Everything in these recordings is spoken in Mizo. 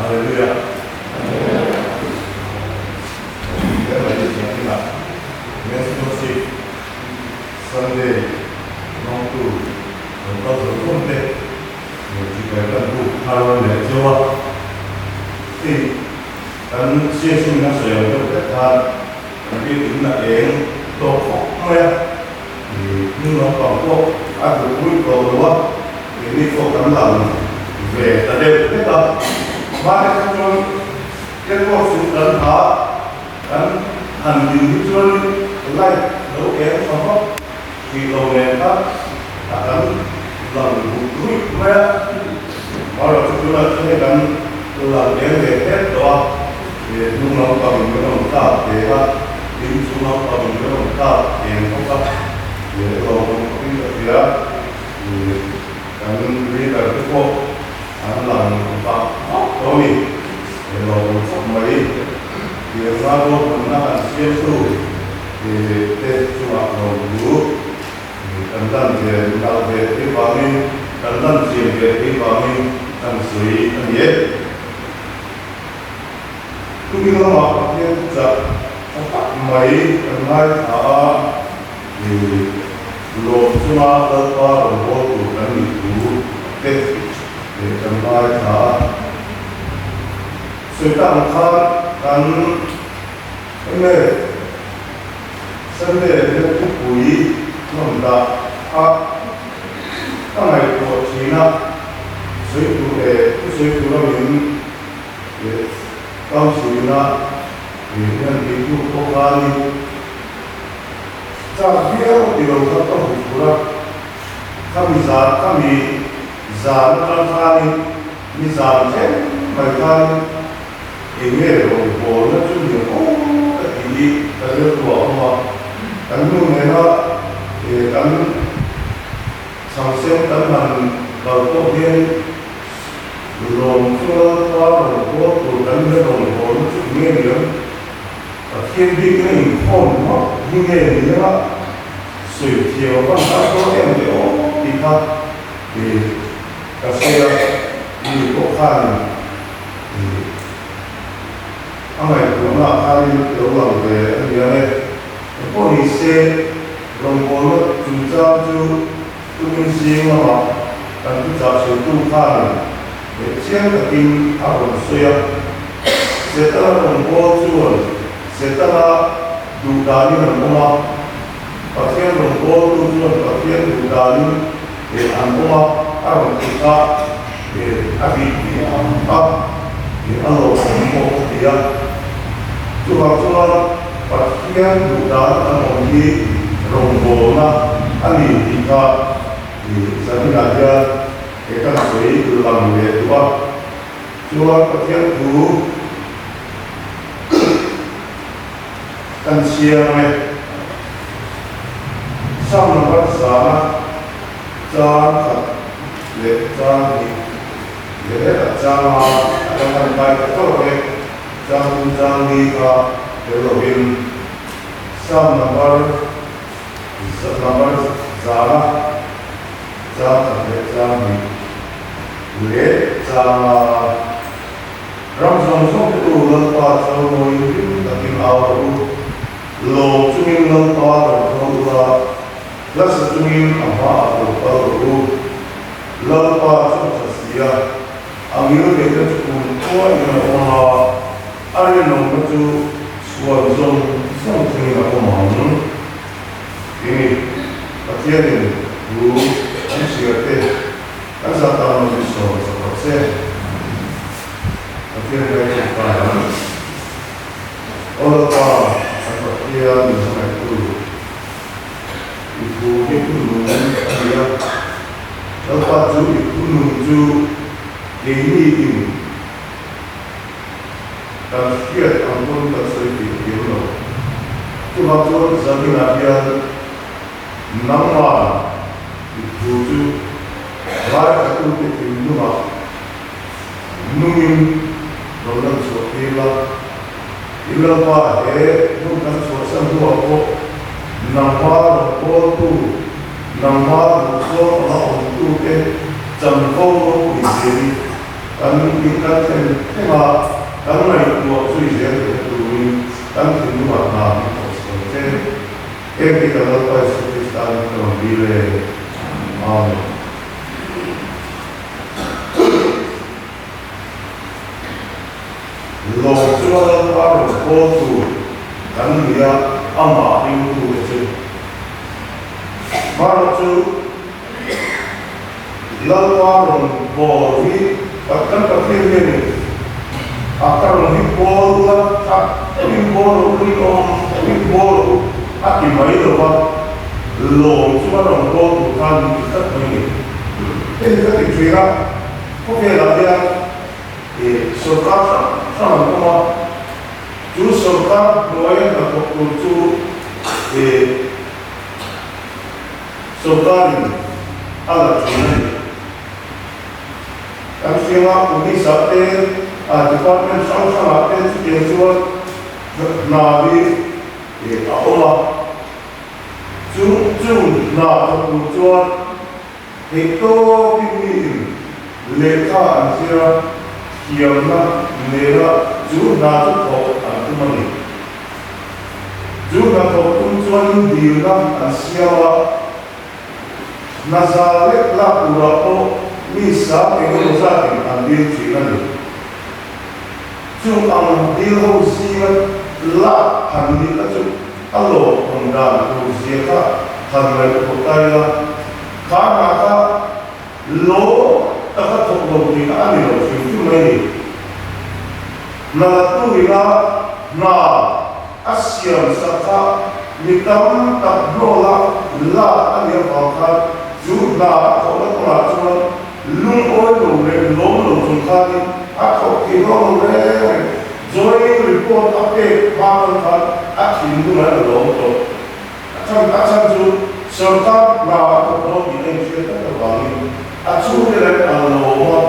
Hallelujah. He mai hi Zanina Men's Fellowship Sunday hmangtu rawn kal zawng zawng te chibai kan buk thar leh cheu a. Hei kan CSU in a sawi ang deuh vek khan kan biakin a eng tawk khawp mai a, hnung lampang pawh a duh pui tawh lo a, keini pawh kan lang ve ta deuh vek a. Mahni kha chuan Airport chu kan ha kan han din hi chuanin light lo eng tha vak tih lo nen kha a kan lang but ruih mai a, amaherawh chu tunah chuan hei kan lang eng ve hlep tawh a, hnung lampang in kan rawn tlak ve a, in chung lampang in kan rawn tlak eng bawk a, lawmawm khawpin ka hria, kan leader te pawh an lang vak vak tawh a ni. He lawmawm khawp mai Tirhna ruahmanna an siamtu te chungah lawmtu kan lan ve nalh ve theih vangin, kan lan chian ve theih vangin kan sawi a ni e. Tukin lamah Pathian thuchah tha tak mai kan ngaithla a, lawm chunga Lalpa rawn bawl tur kan nih thu te kan ngaithla a. Sawi tak ang khan kan enge Sunday ah hian thupui rawn dah a ka ngaihtuah thin a, sawi tur leh thusawi tura min council ina hian tihtur pawh khanin chak viau ti lo kha ka hmu fur a, khami zan khami zan atang khanin Mi zan thleng mai khan eng nge rawn bawlna chu ni aw ka ti i ka rilru a awm a, kan nu nena kan chhangsen kan han kal pawh hian lawm chu Lalpa rawn bawl tur kan nia rawn bawlna chu eng nge ni ang? Pathian bikin a inkhawm ngawt hi nge ni a sawi thiam a van har dawn em le aw tih kha Ka sawi a, mi pawh khanin ih a ngaihtuahna ah khanin lo lang ve a ni ang e. Engpawh ni se, rawngbawlna chungchang chu tumin zing lamah kan thuchah sawitu khanin leh chiang takin a rawn sawi a. Setana rawnbawl chuan Setana duh danin an awm a, Pathian rawngbawltu chuan Pathian duh danin He an awm a, a rawn ti kha he a bih tih a ang a, he a lawmawm pawh a ti a. Chuvang chuan Pathian duh dan an awm hi rawngbawlna a ni tih kha he zaninah hian he kan sawi lang leh duh a. Chuan Pathian thu kan chhiar e. Sam number zana chang khat leh chang hnih leh hetah changa a kan han kai ta tawk e. Chang thum chang li kha tel lovin Sam number number zana chang khat leh chang hnih leh changa Ram zawng zawng te u Lalpa chawimawiin hlim takin au rawh u. Lawm chungin Lalpa rawn tho ula, hlasa chungin a hmaah lo kal rawh u. Lalpa chu a tha si a, a ngil neihna chu kum khuain a awm a, a rinawmna chu chhuan zawng zawng thlengin a awm ang. Tini, Pathianin thu an chhiar te kan zah tak lo ni sawi chak rawh se. Pathian ngai chu kai ang. Aw Lalpa, kan Pathian min hmangaihtu, i thu hi thu nung a ni a. Lalpa chu i thu nung chu keini in kan hriat ang pawn kan sawi theih thiam lo. Chuvang chuan zaninah hian nangmah i thu chu ngaithlatute thinlungah Nungin lo lan chhuah tir la, i Lalpa he hmun kan chhuahsan hnuah pawh nangma rawn kawltu, nangma duhzawng anga awmtute chanvo ropui zelin. Kan in kan thlen thleng a, kan ngaihtuah zui zel theihna turin kan thinlungah hna min thawh sawi che. Heng hi kan Lalpa Isu Krista in ka rawn dil e. Amen. Lawm chunga Lalpa rawn kawl tur kan ni a, amah ringtute chu. Hmarawh chu Lalpa rawn bawl hi kan Pathian hianin a ka rawn hi bawl ula, tha deuhin bawl rawh u, rinawm deuhin bawl rawh u a ti mai lo va, lawm chunga rawn bawl tur khan min ti tlat mai ni. Hei hi ka ti thin a, khawvelah hian sawrkar hrang hrang an awm a, chu sawrkar hnuaia hnathawk tur chu Sawrkarin a la thin a ni. Kan hrianga Police ah te, Department hrang hrang ah te chutiang chuan hna hi a awm a. Chu chung hna thawk tur chuan theihtawpin miin lehkha an zir a, thiamna nena chu hna chu thawk an tum a ni. Chu hnathawk tum chuanin dilna an siam a, hna za lek lak turah pawh mi sang eng emaw zatin an dil thin a ni. Chu ang dil ho zinga lak han nihna chu a lawmawm dan tur zia kha han ngaihtuah ta ila, kha hna kha lawm taka thawk lo tihna a ni lo hrim hrim mai ni. Hna la turin a hna a siam sak kha mi tam tak hnawla lak a nih avang khan chu hna a thawhna kawngah chuan lungawi lo leh lawm lo chung khanin a thawk thei dawn lo reng reng. Joining report a pek hma khan khan a thinlung a la lawm tawh. A chhan a chhan chu sawrkar hna a thawk dawn tih a inhriat tak avangin a chhungte leh a lawm a,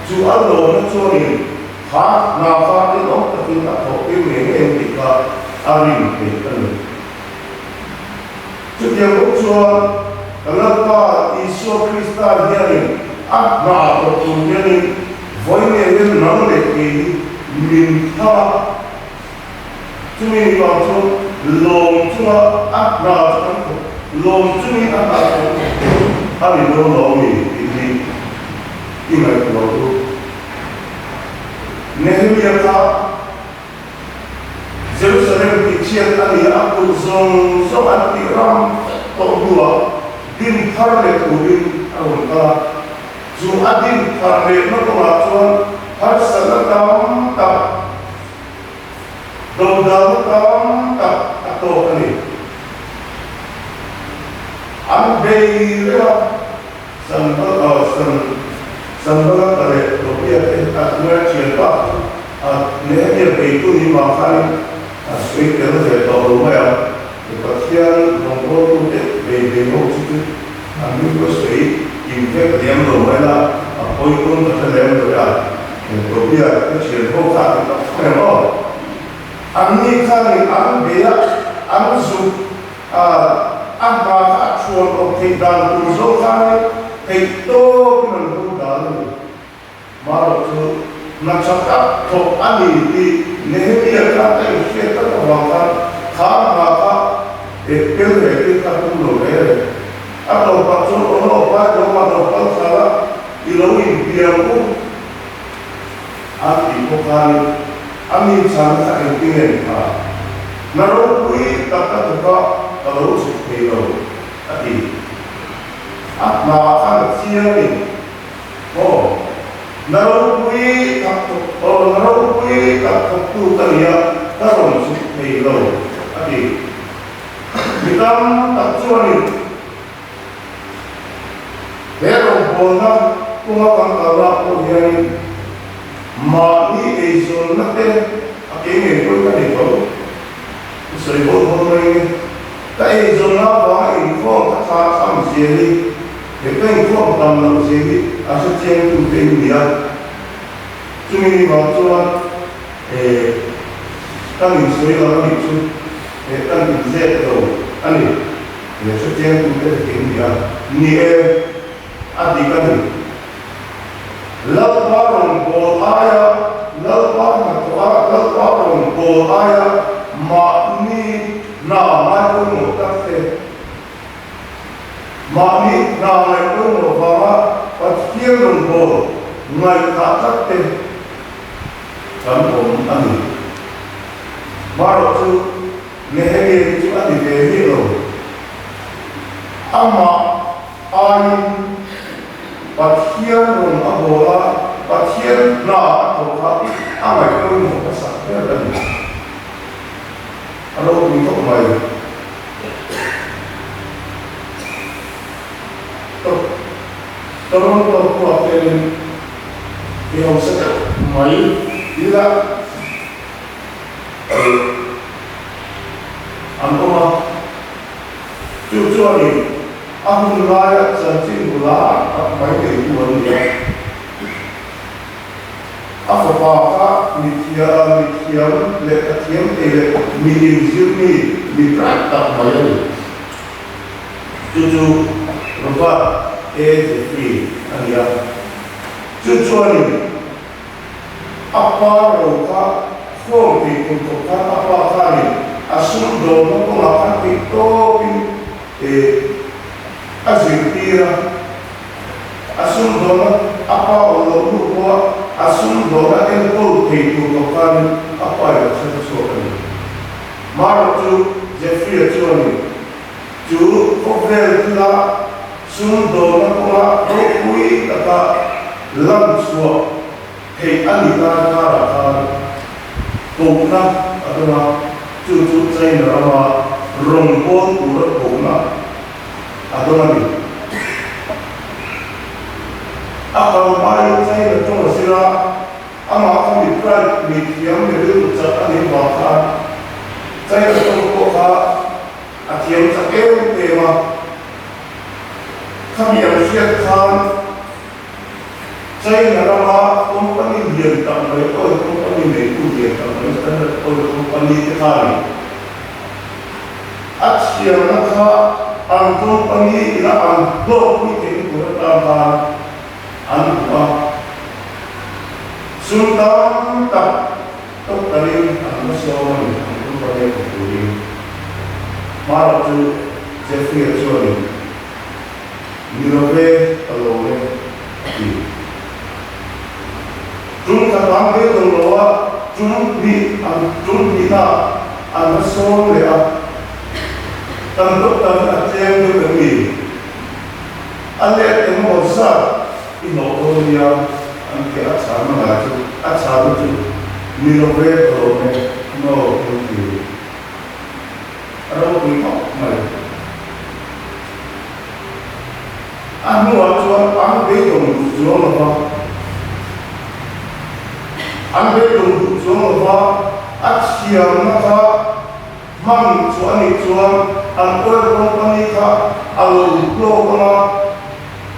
chu a lawmna chuanin kha hna kha rinawm takin a thawh tir ngei ngei ang tih kha a rin theih a ni. Chutiang bawk chuan ka Lalpa Isua Krista hianin a hna thawk tur hianin vawi ngei hian nang leh kei hi min thlang a, Chumi ni vang chu lawm chunga a hna chu kan thawk, lawm chungin a hna chu kan thawk tur a ni dawn lo a ni tih hi i ngaihtuah u. Nehemia kha Jerusalem tihchhiat a ni a, kulh zawng zawng an tih ram tawh hnuah din thar leh turin a rawn kal a. Chu a din thar lehna kawngah chuan harsatna tam tak, Dodalna tam tak a tawk a ni. An bei reng a, Sanbalata leh Tobia te a hnuaia thian pa chu a Nehemia beitu ni vang khanin a sawi tel ve tawh lo mai a, Pathian rawngbawltute bei bei ho chu chu an hming pawh sawi kim vek liam lo mai la, a pawi pawn ka hre lem lo a. Tobia te thian ho kha a ti tak tak em aw? Anni khanin an bei a, an zuk a, a hna kha a thuan awm theih dan tur zawng khanin theih tawpin an bo dan a ni. Marawh chu hna tha tak thawk a ni tih Nehemia khan a inhriat tak avang khan kha hna kha tel ve tir kha tum lo reng reng. A tawpah chuan Ono pai dawmah lo kal thar a, i lo inpiang u an tih pawh khanin a mi chhana kha engtin nge ni kha? Hna ropui tak ka thawk a, ka lo chhuk thei lo, a ti. A hna khan a chiang a ni. Aw, na ropui tak thawk, aw, na ropui tak thawktu ka ni a, ka rawn chhuk thei lo, a ti. Mi tam tak chuanin he rawngbawlna kawnga kan kalna pawh hianin mahni eizawnna te a kei ngei pawhin ka nei tho. I sawi hawl hawl mai nge? Ka eizawnna avanga inkhawm ka tha tham zia hi, he ka inkhawm tam loh zia hi a hre chiangtu te in ni a. Chumi ni vang chuan he kan insawi lo a nih chu he kan inzep lo a ni. He hre chiangtu te in ni a. Ni e, a dik a ni. Lalpa rawngbâwl aia Lalpa hnathawh a, Lalpa rawngbâwl aia mahni hna ngai pawimawh tak te, mahni hna ngaih pawimawh vanga Pathian rawngbâwl ngaihthah tak te kan awm a ni. Marawh chu Nehemia chu a ni ve miah lo. Amah aiin Pathian rawn a bawl a, Pathian hna a thawk kha a ngaih pawimawh hmasak ber a ni. A ropui khawp mai. Toronto khua khianin i hausa deuh mai ila an awm a, chu chuanin a hun laia chanchin bula tak mai neitu an ni a. A fapa kha mithiam lehkha thiam thei leh mi inzir mi, mi bright tak mai a ni. Chu chu Robert A. Jeffrey a ni a. Chu chuanin a pa ro kha khawm thei tur khawp khan a pa khanin a sumdawnna kawngah khan theih tawpin a zirtir a. A sumdawnna a pa awm loh hnu pawha a sumdawnna enkawl thei tur khawp khanin a pa in a chhan chhuak a ni. Marawh chu Jeffrey-a chuanin chu khawvel thila sumdawnna kawnga ropui taka lan chhuah theih a nih lai karah khan kohna a dawng a, chu chu China rama rawngbâwl tura kohna a dawng a ni. A kal hmain China tawng a zir a, amah kha mi pride, mi thiam, mi rilru chak a nih vang khan China tawng pawh kha a thiam chak em em a. Khami an hriat khan China rama company lian tak mai, oil company neitu lian tak mai Standard Oil Company te khanin a thiamna kha an company ina an hlawkpui theihna tur atan khan an duh a. Sum tam tak tawk tarin an la sawm a ni an company a thawk turin. Hmarawh chu Jeffrey-a chuanin. Ni lo ve, ka lawm e, a ti. Tum khat ang ve tawh lo a, tum hnih an tum hnihna an va sawm leh a, kan doctor hi a tlem deuh em ni? A let eng emaw zat i hlawh dawn nia an ti a, a chhana ngai chu a chhana chu ni lo ve, ka lawm e, no, thank you. A ropui khawp mai. A hnuah chuan an beidawng duh chuang lo va, an beidawng duh chuang lo va, a thiamna kha hman chu a nih chuan an oil company kha a lo hlawk ang a,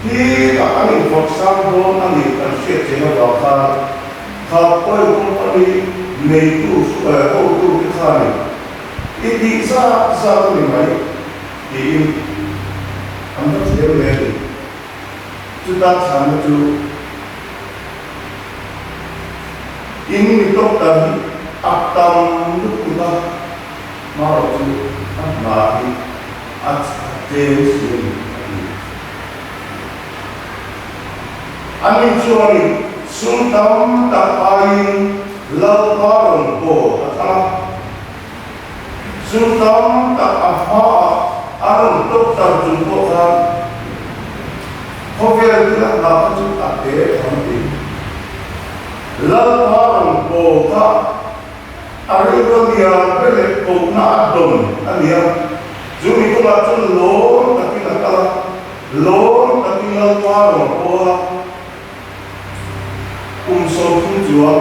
khi tak an invawrh sang dawn a nih kan hriat chian avang khan kha oil company neitu hotu te khanin I tih zat zat a ni mai tiin an va thiam hle a ni. Chuta chhanna chu in mi doctor hi a tam lutuk a, hmarawh chu a hna hi a tlem si a ni a ti. Ani chuanin sum tam tak aiin Lalpa rawn bawl a thlang a. Sum tam tak a hmaah a rawn doctor chung pawh khan khawvel thil a hna kha chu a te tham a ti. Lalpa rawn bawl kha a rilru a lian ber leh kohna a dawn a ni a, chu mi kawngah chuan lawm takin a kal a, lawm takin Lalpa rawn bawl a. Kum 30 chuan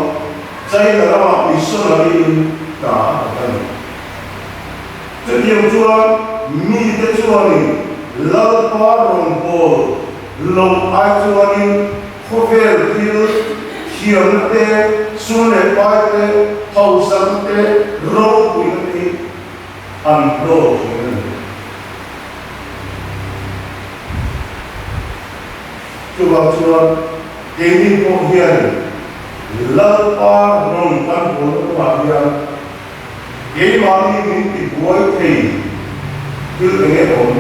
China ramah missionary in hna a thawk a ni. Chutiang chuan mite chuanin Lalpa rawngbâwl loh ai chuanin khawvel thil thiamna te, sum leh pai te, hausakna te, ropuina te hi an hlawk thin a ni. Chuvang chuan. Keini pawh hianin Lalpa rawn kan hawn kawngah hian keimahni min tibuai thei thil eng nge awm?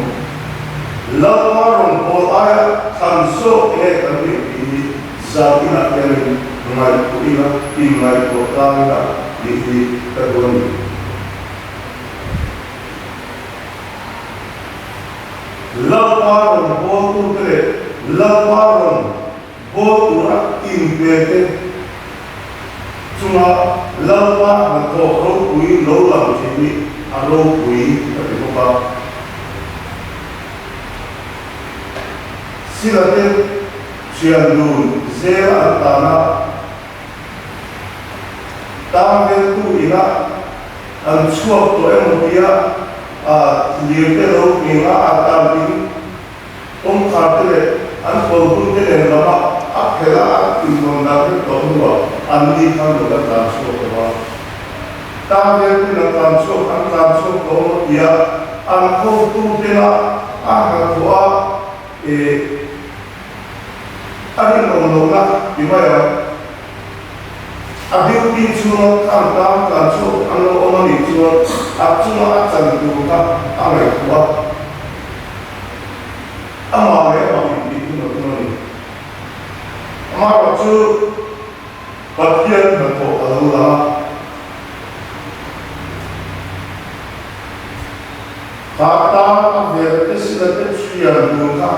Lalpa rawn hawn aia thlan zawk eng nge kan neih tih hi zaninah hianin ngaihtuah ila, inngaihtuah tlang ila tih hi ka duh a ni. Lalpa rawn hawltute leh Lalpa rawn hawl tura inpe te chunga Lalpa hnathawh ropui lo lang thin hi a ropui ka ti bawk a. Sila te thian dun zela an tana tang veltu ina an chhuak tawh emaw tia lirte lo hming a a tan ding kawngkhar te leh an kawl hun te nen lama a phelh a a inrawn dan vek tawh hnuah an ni khan lo la tlan chhuak lo a. Tang veltu in a tlan chhuak an tlan chhuak tawh emaw tia an hotu tena a hnathawh a A rinawm lohna ti mai ang. A duty chhunga khang tang tlan chhuak an lo awm a nih chuan a chunga a chan tur kha a ngaihtuah a. Amah leh amah intih hun a tum a ni. Amaherawhchu Pathian hnathawh a lo lang a. Kha tan a hmel te sila te thian tur kha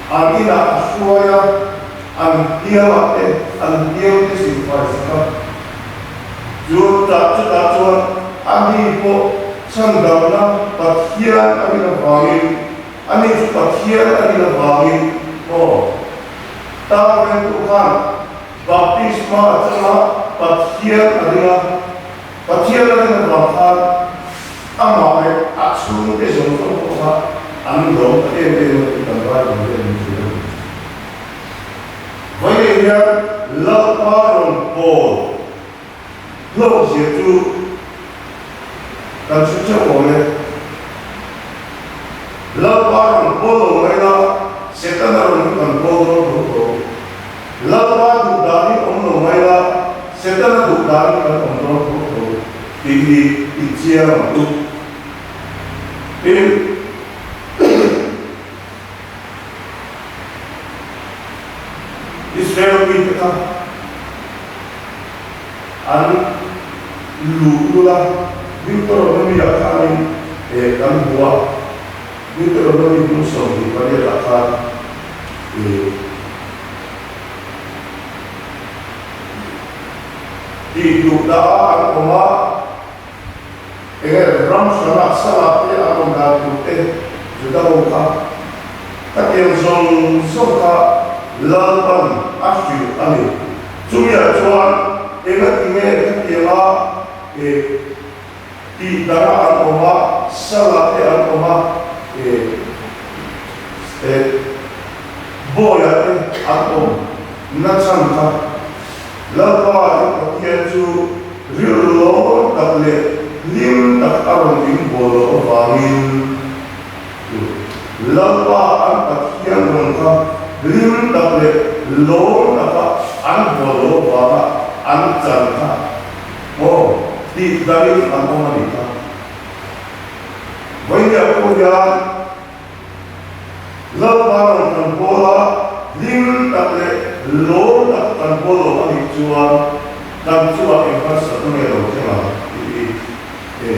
an inah a hruai a, an hliamah te an hliam te silfai sak a. Chu tah chutah chuan a ni pawh chhandamna Pathian a rin avangin, a ni chu Pathian a rin avangin aw tan rengtu khan baptisma atanga Pathian a ring a. Pathian a rin avang khan amah leh a chhungte zawng zawng pawh kha an lawm ta em em a tih kan Bible hian min hrilh a ni. Vawiin hian Lalpa rawn pawl hlawkzia chu kan hre theuh awm e. Lalpa rawn pawl lo mai la, Setana rawn hi kan pawl dawn tho tho. Lalpa duh danin awm lo mai la, Setana duh danin kan awm dawn tho tho tih hi i chiang ang u. Tin, Israel mite kha an luh lul a, Deuteronomy-ah khanin kan hmu a, Deuteronomy hnung 28-ah khan Tih duh dah a an awm a, enge ram hrangah salah te an awm dan tur te Juda ho kha khatiang zawng zawng kha Lalpan a hrilh a ni. Chumiah chuan enga tinge khatianga tih dara an awm a, salah te an awm a, Bawiah te an awm nachhan kha Lalpa i Pathian chu rilru lawm tak leh hlim tak a rawn inbual loh avangin Lalpa an Pathian rawn kha hlim tak leh lawm taka an bual loh avanga an chan kha Aw, tih darin an awm a nih kha. Vawinia pawh hian Lalpa rawn kan pawl a, hlim tak leh lawm tak kan pawl lo a nih chuan kan chungah eng harsatna nge lo thleng ang tih hi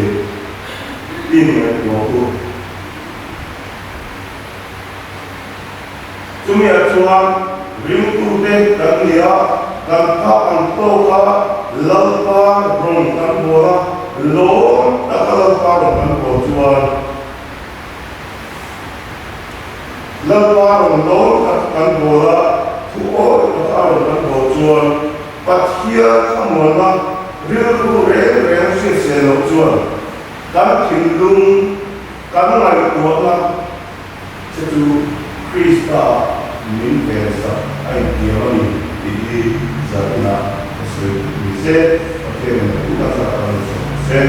i inngaihtuah u. Chumiah chuan ringtute kan ni a, kan phak ang tawk a Lalpa rawn kan bawl a, lawm taka Lalpa rawn kan bawl chuan Lalpa rawn lawm tak kan bawl a, thu awi taka rawn kan bawl chuan Pathian thlamuanna rilru reng reng hriatseh loh chuan kan thinlung kan ngaihtuahna Che chu Krista min vensak a intiam a ni tih hi zaninah ka sawi ni se, Pathianin a duh a zat a rawn sawi se.